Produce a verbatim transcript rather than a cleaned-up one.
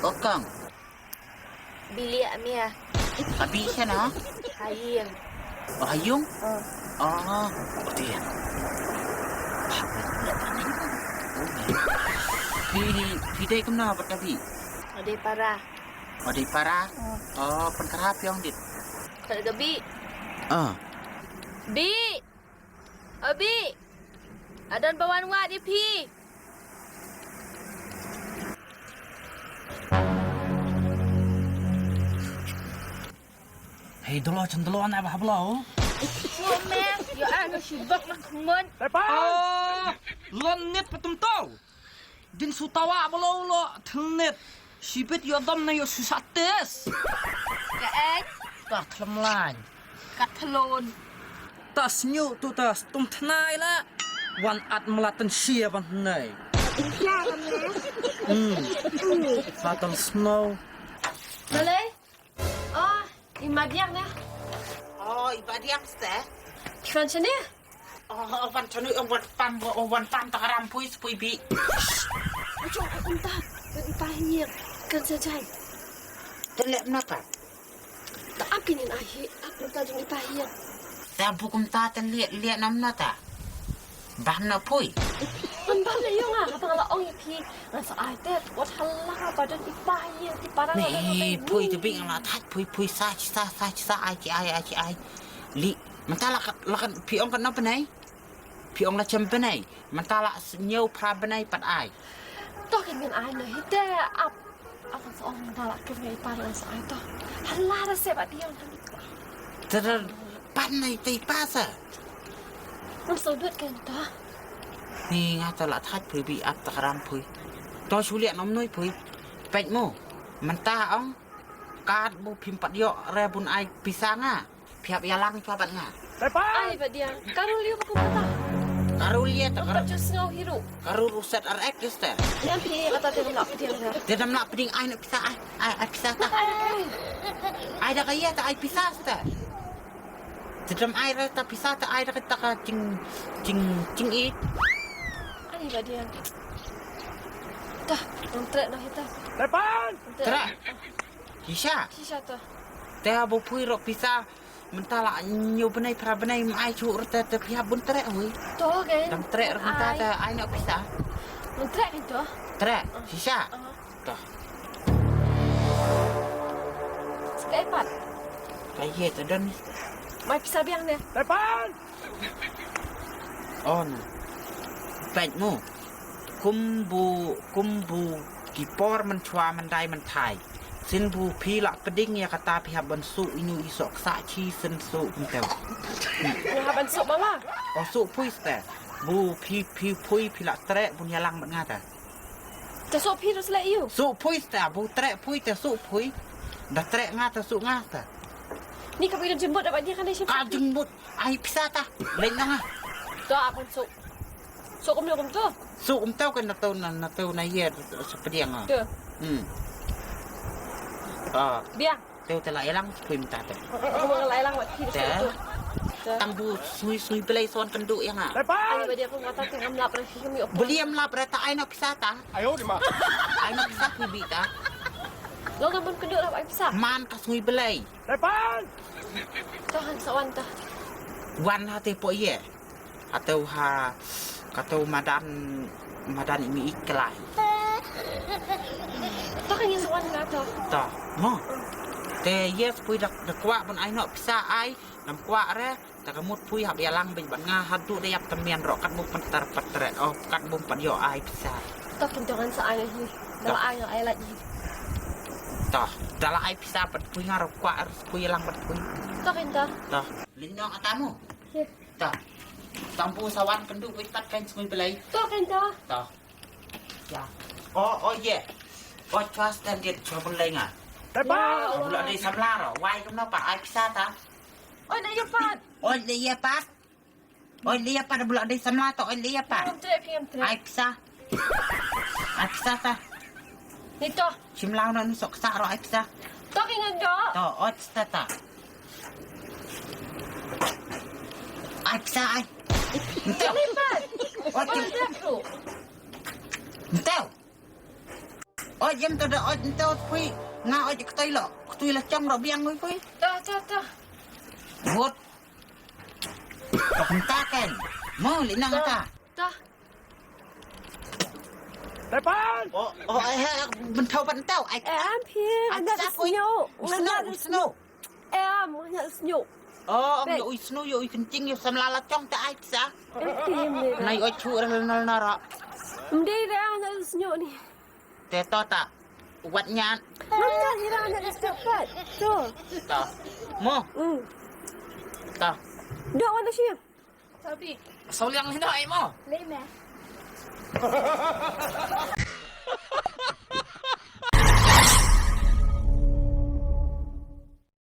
O kong. Bili amia. Abi shano? Haying. O hayung? O. O. O ti. Phi, phi dei kumno bad ka Bi? O dei para. O dei para? O. O, pynkhara phi ong dit. Khat ka Bi. O. Bi. O Bi. Adon ba wan wad ïa phi. Hei dolo chan dolo na ba hablo. Chume, yo ano shibok na kumon. Ah, lon nit patum to. Din sutawa bolo lo thlnit. Shibit yo dom na yo susates. Ka ek. Ka thlmlain. Ka thlon. Ta snyu tu ta stum thnai la. Wan at mlatan sia ban thnai. Hmm. Fatal snow. Malay? Oh, i madiang na. Oh, i madiang ste. Kiwan sini? Oh, oh, wan chanu, oh, wan pam, oh, wan pam ta karam pui, pui bi. Ajo, ai kumta, wan i pa hinyir, kan sa jai. Te leh mnapa? Ta ap kinin ai hi, ap kumta jong i pa hinyir. Ta bu kumta te leh, leh nam na ta. Bam na pui. Man bam na yong ah, haba nga la ong i phi, nga sa ai te, wat hala ba don i pa hinyir, i pa na. Ni pui te bi nga la thaj, pui, pui sa, sa, sa, sa, ai, ai, ai, ai. Li, mynta la kat, la kat, phi ong kat na penai. Phi ong la chem bnai, mynta la s-, ñiew phra bnai pat ai. To kin ngin ai ne hi te ap. Ap sa ong mynta la kin ngai pa la sa ai to. Hala da se ba dion han. Tara pan nai tei pa sa. Ngam so dut ken to. Ni nga ta la thaj phui bi ap ta karam phui. To shu liak nom noi phui. Peit mo. Mynta ong. Kat bu phim pat ïoh re bun ai pisa nga. Phi hap ïalang chwa bad nga. Ai ba dia. Karul ïa ba kumta. Karul ïa ta karul. Just ngau hiru. Karul ruset ar ek ista. Yang phi kata te dam lap pding. Te dam lap pding ai na pisa ai. Ai, ai pisa ta. Ai da ka ïa ta ai pisa sta. Te dam ai ra ta pisa ta ai da ka ta ka ching ching ching i. Ai ba dia. Ta, nang trek na hita. Tepan. Trek. Shisha. Shisha ta. Te abo phui ro pisa. Mynta la ñiew bnai phra bnai, mai chu rta te phi hap bun trek hui. To ke. Dang trek rta te ai na pisa. Bun trek ni to. Trek. Shisha. To. Skai pat. Kai ye te don. Mai pisa biang ne. Tepan. On. Peit mo. Kumbu, kumbu ki por mynchwa myndai mynthai. Sin bu phi la pding ïa kata phi hap ban su inu i sok sa chi sin su myntew. Phi hap ban su bala. O su pui ste. Bu phi phi pui phi la trek bun ïalang bad nga ta. Ta su phi rus le iu. Su pui ste bu trek pui ta su pui. Da trek nga ta su nga ta. Ni ka phi jembut da ba ni ka ni. Ka jembut. Ai pisa ta. Leng nang ah. To apan su. Su kum ni kum tu. Su kum tau kan na tau na na tau na ye su pdiang ah. Tu. Hmm. Ah. Biang. Tau te la ïalang su pui mynta te. Aku mau la ïalang wat phi. Te. Tang bu sui sui belai son kendu yang ah. Ai ba dia aku ngata ke ngam lap ra phi kami. Beli am lap ra ta ai na pisa ta. Ayo di ma. Ai na pisa ku bi ta. Lo ngam kendu ra ai pisa. Man ka sui belai. Tepan. Tahan sawan ta. Wan ha te po ye. Atau ha katau madan madan imi iklai. Tahan ye sawan na ta. Ta mo. Te yes pui dak dak kwak ban ai nok pisa ai nam kwak re. Ta ka mut pui hap ïalang bej ban nga hadu de yap temian ro kat bu pyntar patret oh kat bu pan yo ai pisa. Ta kin tahan sa ai hi. Dala ai ai lagi. Ta dala ai pisa pat pui nga ro kwak pui ïalang pat pui. Ta kin ta. Ta. Lindong atamu. Ta. Tampu sawan kendu wit tat kan sngui belai. To kan to. To. Ya. Oh, oh ye. Oh, chwa standard chwa belai nga. Tepat. Bula dei samla ro. Wai kumno pat ai pisa ta. Oi na ye pat. Oi le ye pat. Oi le ye pat bula dei samla to oi le ye pat. Ngam trek ngam trek. Ai pisa. Ai pisa ta. Ni to. Shim lau na nusok sa ro ai pisa. To ki ngan do. To oi pisa ta. Ai pisa ai. Ntew. Lipat. Oi. Oi dah tu. Ntew. Oj jem to da oj nto pui. Nga oj ktoi lo. Ktoi la chong ro biang oi pui. Ta ta ta. Bot. Ka penta ken. Mo li nang ta. Ta. Tepan. Oh oh ai ha bentau bentau ai. Em phi. Ai ngan sa koi. Snow. Snow snow. Em ngan snow. Oh ong yo ui snow yo ui kencing yo samla la chong ta ai sa. Em phi em dei. Nai oj chu ra nal nara. Em dei ra ngan snow ni. Te to ta. Wat nyan. Ngan nyan ira ngan step pat. To. Ta. Mo. Hmm. Ta. Dok wan shi. Tapi. Sau liang ni dok ai mo. Lei me.